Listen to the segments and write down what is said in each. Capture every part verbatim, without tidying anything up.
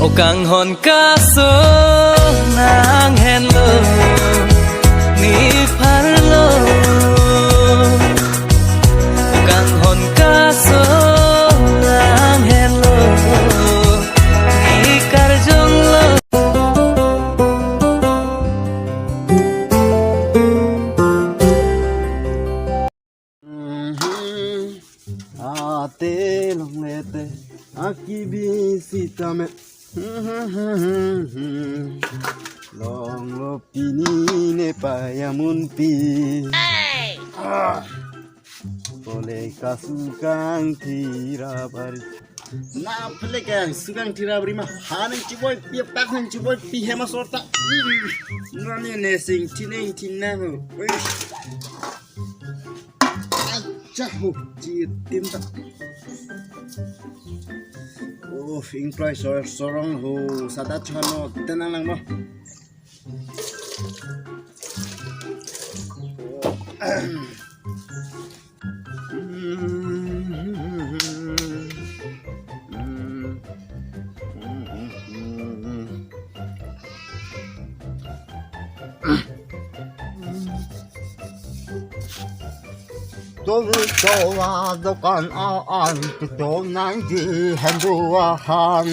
O kanghon kaso nanghenlo, ne pharlo. O kanghon kaso nanghenlo, ne karjonglo. Mhm. Ate longle te, akibi sitame. Longlo pini ne payamunpi. Ah. Pule kasu kangthir abari. Na pule kasu kangthir abari ma. Haning chiboipi, pak ning chiboipi, hema sorta. Nani ne sing thineng thineng ho. Uish. Acha ho, chitim ta. Oh, ingkloi sor-, sorong ho, sada chano, tenang lang mo. Tol chola dokan a an, tol nangji hendu ahan.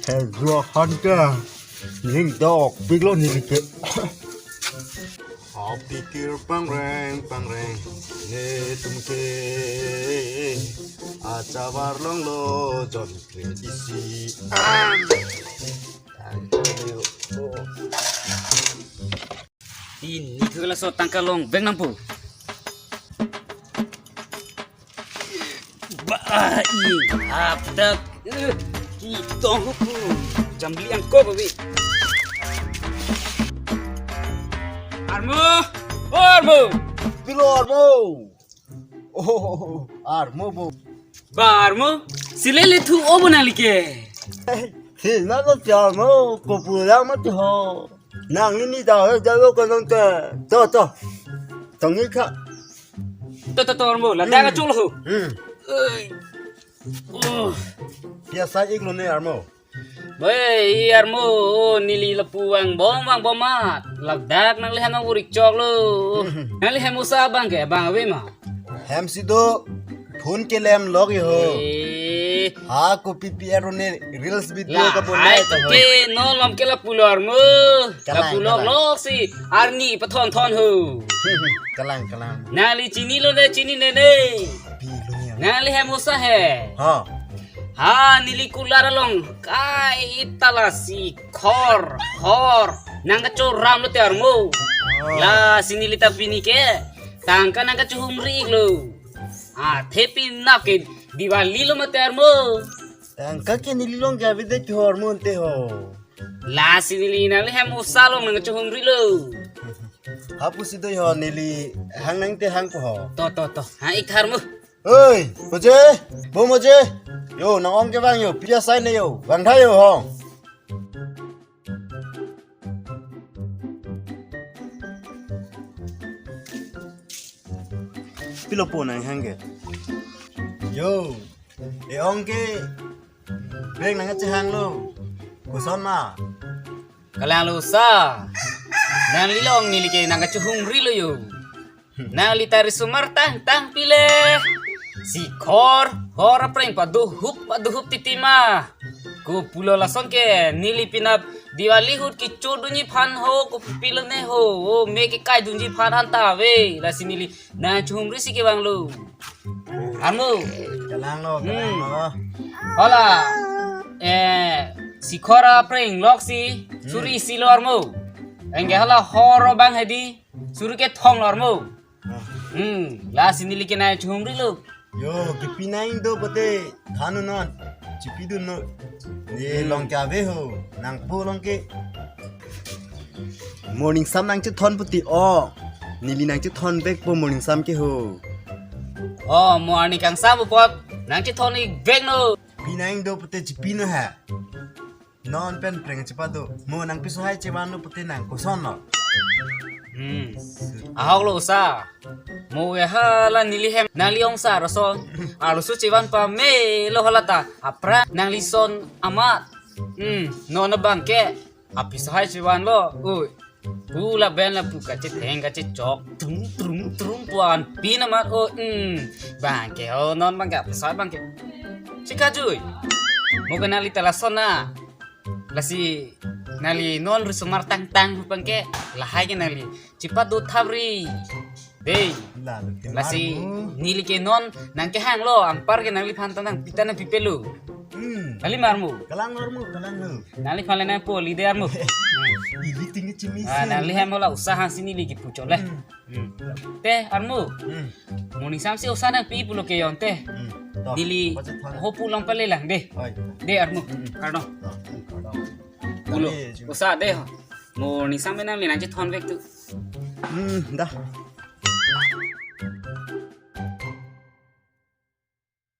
Hendu ahan ke ning dok pik lo nelike. Apikir pangreng pangreng netum ke, achavar longlo jon kre isi. Pini ke laso tangka longvek nangpo. Ba, i, hap dak. Eh, kitong huku. Jambili angko babi. Armo, oh, Armo. Pilo Armo. Oh, Armo bo. Ba Armo, si lele thu o bo nangli ke. Sila lo si Armo, kopulang mati ho. Nangli ne ta he jalo kanong te. To, to. Tongni kha. To, to, to, Armo, la dang achul ho. Hmm. Oi. Oh. Pi asai-iklo ne Armo. Bai, i Armo, oh, neli lapu vangbom, vangbom amat. Ladak nangli hem nang urik choklo. Hmm. Nangli hem osa abang ke, abang ave ma. Hem si do, phone kelem lok ho. Eh. Ha, kopi pi aro ne reels video la, kabonai hai to ho. Ke, non lom ke lapu lo Armo. Kalang, lapu lok kalang. Lok si, arni pathon thon ho. Kalang, kalang. Nangli chinilo ne, chinine ne. Pilo ya. Nangli hem osa he. Ha. Ha, neli kular along kai tala si khor, hor. Nangkachoram lote Armo. Oh. Lasi neli ta pini ke tangka nangkachehumri-iklo. Ah, the pinap ke Diwali lo mati Armo. Tangka ke neli along ke avedet ho Armo ante ho. Lasi neli nangli hem osa along nangkachehumrilo. Hapu si do ho neli hang nang te hangpo ho. To, to, to. Ha, ik tha Armo. Oi, Moje, bo Moje. Yo, nang-ong ke vang yo, pi asai ne yo, vangtha yo ho. Pilo po nang hang ke. Yo, e-ong ke, beng nangkachehanglo. Koson ma. Kalang lo sa. Nangli along neli ke nangkachehumrilo yo. Nangli ta risomar tangtang pile. Si khor, hor apreng paduhup, paduhup titi ma. Kopulo lason ke, neli pinap Diwali ahut kecho dunji aphan ho, kopilo ne ho. O me kekai dunji aphan anta ave. Lasi neli nangchehumri si kevanglo. Armo. Kalang lo, hmm, kalang lo. Hala, eh, si khor apreng lok si, hmm, suri isi lo Armo. Anke hala hor abang hedi. Suri kethom lo Armo. Ah. Hmm, lasi neli ke nangchehumrilo. Yo, kipi nang do pute than-un non. Chipidun non. Ne, hmm, along ke ave ho. Nangpo along ke. Morning sam nangchethon pute o. Neli nangchethon vekpo morning sam ke ho. O, mo arni kangsam apot nangchethon-ik vek non. Pi nang do pute chipi non ha. Non pen preng chepado. Mo nangpiso hai chevanlo pute nang koson lo. Hmm. Ahok lo osa. Mo ke hala neli hem nangli ongsa roson. Arloso chevan pamelo hala ta. Aphrang nangli son amat. Hmm, non abang ke. Api sahai si vanlo. Oi. Pu lapen lapu kachetheng kachechok. Trung, trung, trung puan. Pi namat. Oh, hmm. Bang ke. Oh, non bang ke. Api sahai bang ke. Chikajui. Mo ke nangli ta lason na. Lasi nangli non risomar tangtang pu bang ke. Lahai ke nangli. Chipat do thap ri. Dei. La, lasi armu. Neli ke non nangkehanglo, anpar ke nangliphan ta nangpi ta nangpipelo. Hmm. Kali ma armu. Kalang armu, kalang lo. Nangliphan le nangpo li dei armu. Ili tinggi cimi. Ah, nangli hem hola usa hangsi neli kipu chot le. Hmm. Hmm. Te armu. Hmm. Mo ningsam si usa nangpi pulo ke yon te. Hmm. Toh, neli pachethon. Hopu long pale lang dei. Oi. Dei armu. Hmm. Kardom. Toh, kardom. Pulo. Dei, ju. Usa dei. Mo ningsam nangli nangchethon vek tu. Hmm, dah.